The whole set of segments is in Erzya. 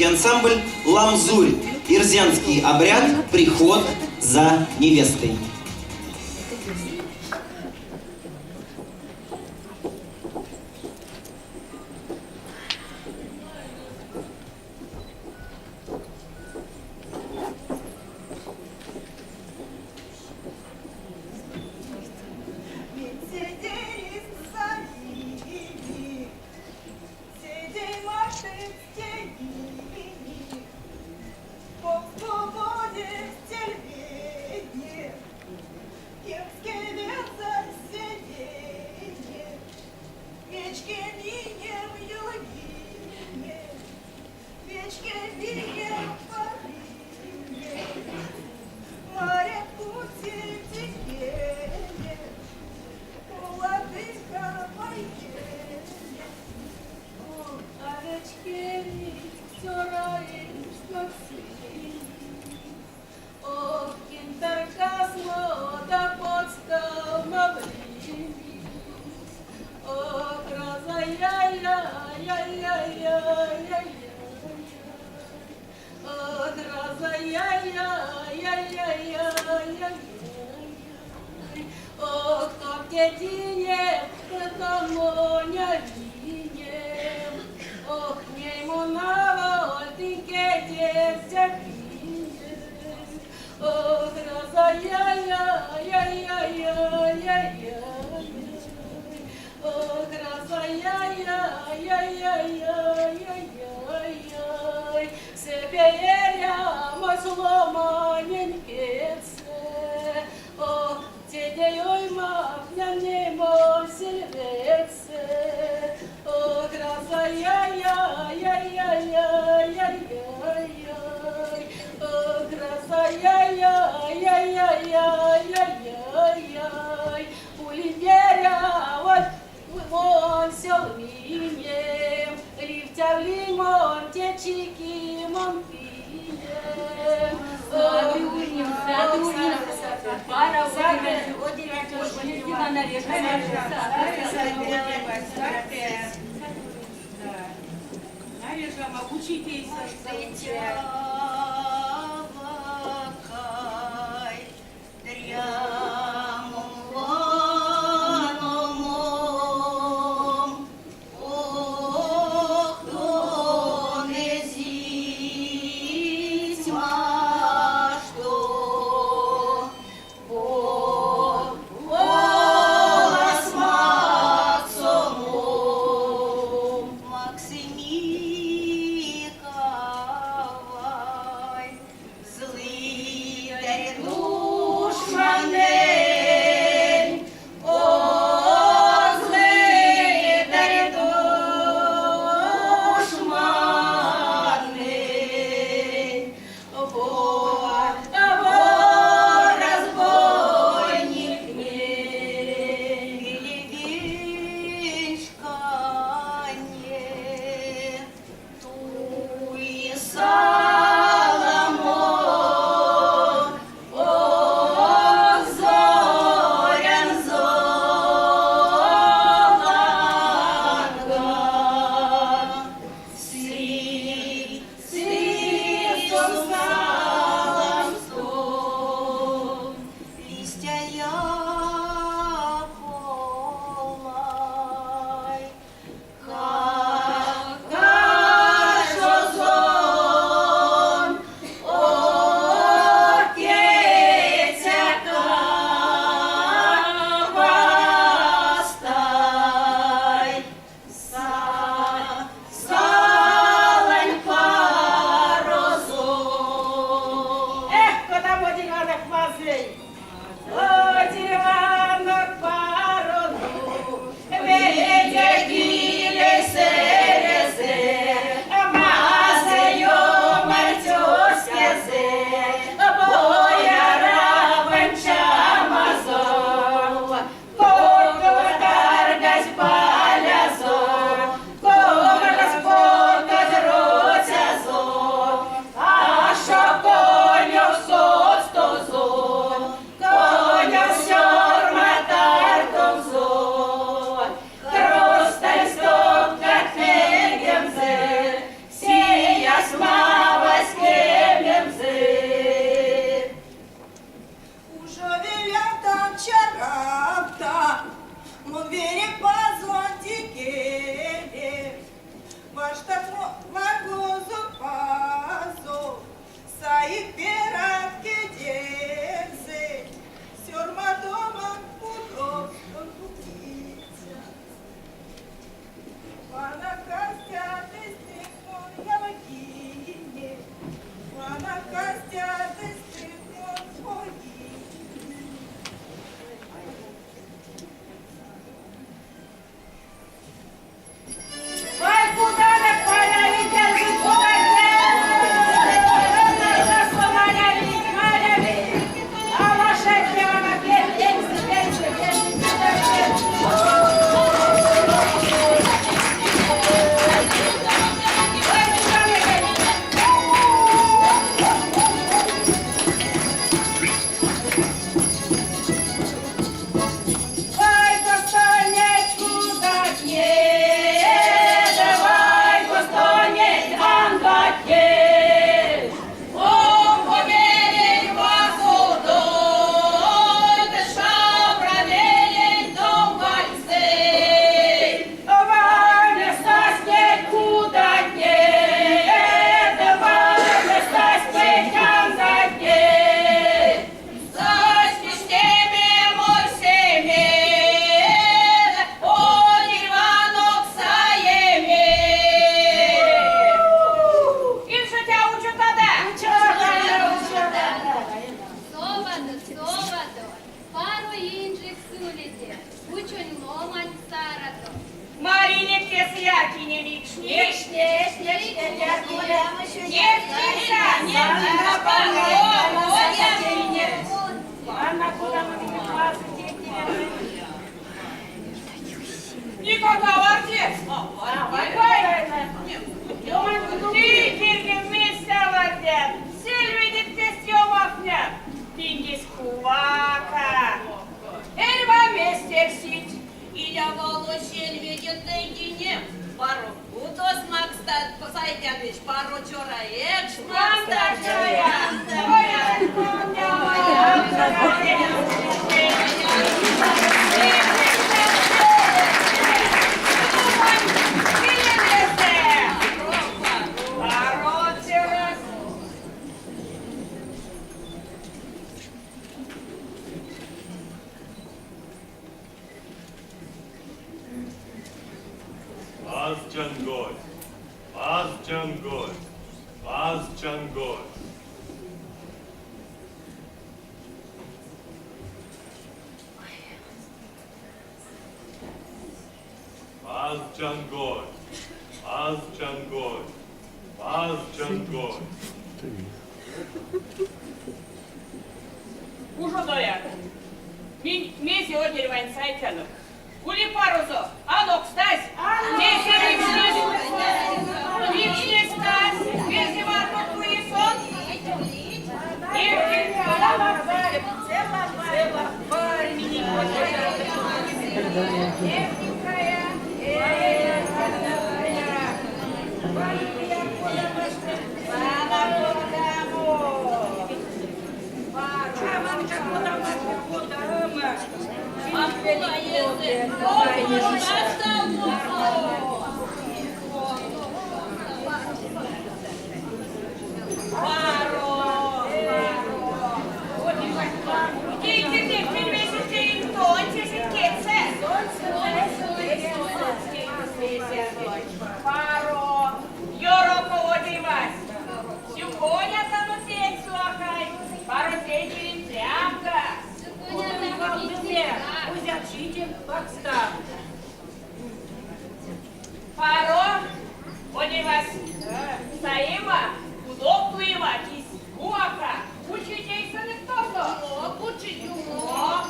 Ансамбль «Ламзурь». Ирзянский обряд «Приход за невестой». Паз чангодть, Паз чангодть, Паз чангодть! Паз чангодть, Паз чангодть, Паз чангодть! Ужодояк. Минь мезе одирьванть сайтянок? Ули парозо, анокстазь, тесэ викшнезь, викшнезь стазь, мезе марто туи сон? Паро, ёроков одирьвась. Сюконятано теть, сюакай, паро тейтерень трямга. Паро, одирьвась, саема, кудов туема, кись кувака, учить эйсэнек тосо. Учить умок.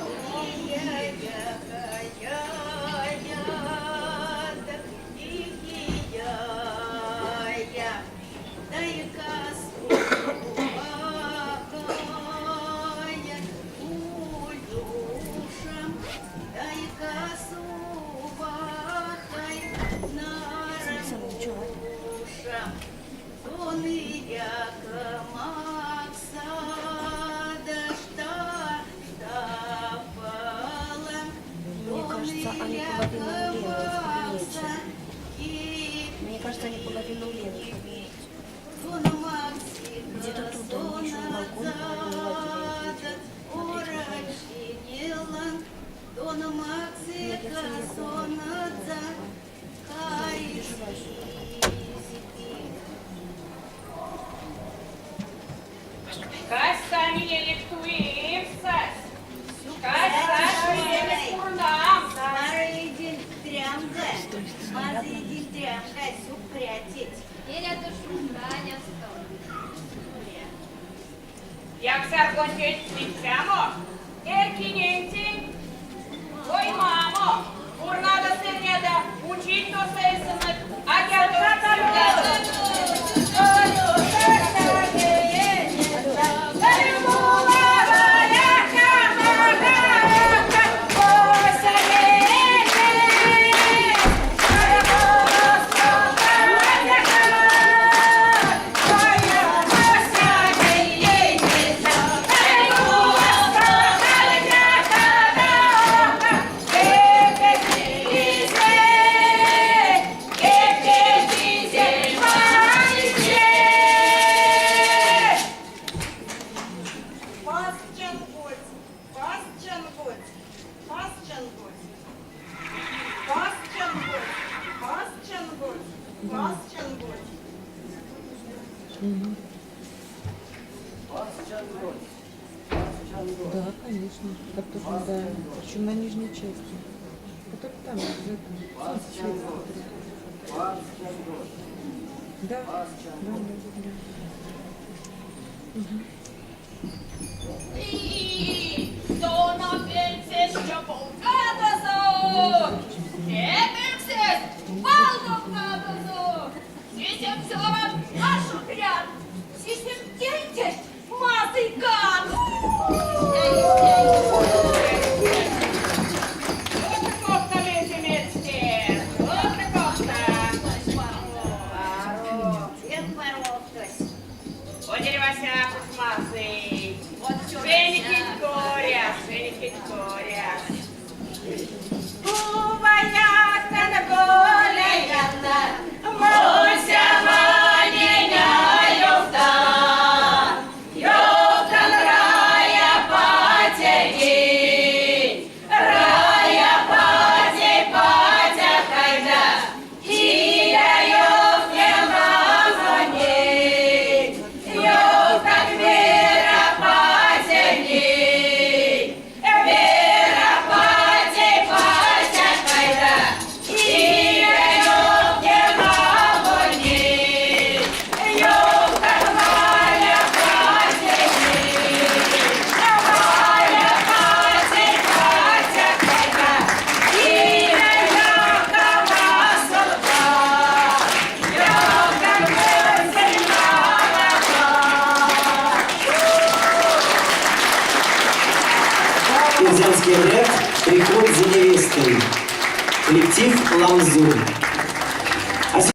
Мне кажется, они половину у Лены в кабинете. Мне кажется, они половину у Лены в кабинете. Где-то тут они еще на балконе половину лагеря я видела. На третьем этаже. Нет, я все не помню. Да не переживай. Каста миненек туемс сась. Каста миненек пурнамс. Яксяргонтень ливтямо, эрькинентень оймамо. Пурнадо сэрняда, учить тосо эйсэнек, адядо сэрнядо. Паз чангодть, Паз чангодть, Паз чангодть. Паз чангодть, Паз чангодть, Паз чангодть. Да, конечно. Так тоже, да. Причем на нижней части. Который там, в этом, солнце светит. Который. Да. Да, да, да. Тона пельцесь чополгадозо, кепедьксэсь валдомгадозо, сисем цёрат ашо прят, сисем тейтерть мазыйкат. Эрзянский обряд «Приход за невестой». Коллектив «Ламзурь».